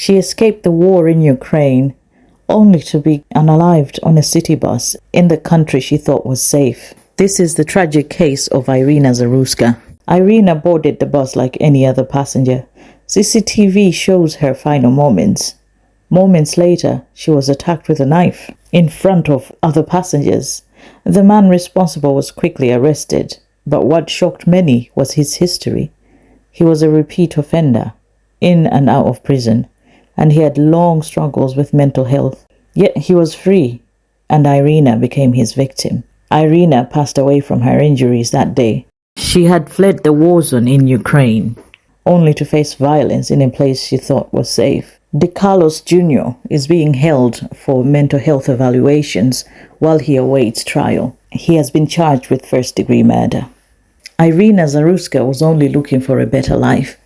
She escaped the war in Ukraine, only to be unalived on a city bus in the country she thought was safe. This is the tragic case of Iryna Karustka. Iryna boarded the bus like any other passenger. CCTV shows her final moments. Moments later, she was attacked with a knife in front of other passengers. The man responsible was quickly arrested, but what shocked many was his history. He was a repeat offender, in and out of prison, and he had long struggles with mental health. Yet he was free, and Iryna became his victim. Iryna passed away from her injuries that day. She had fled the war zone in Ukraine, only to face violence in a place she thought was safe. De Carlos Jr. is being held for mental health evaluations while he awaits trial. He has been charged with first-degree murder. Iryna Karustka was only looking for a better life.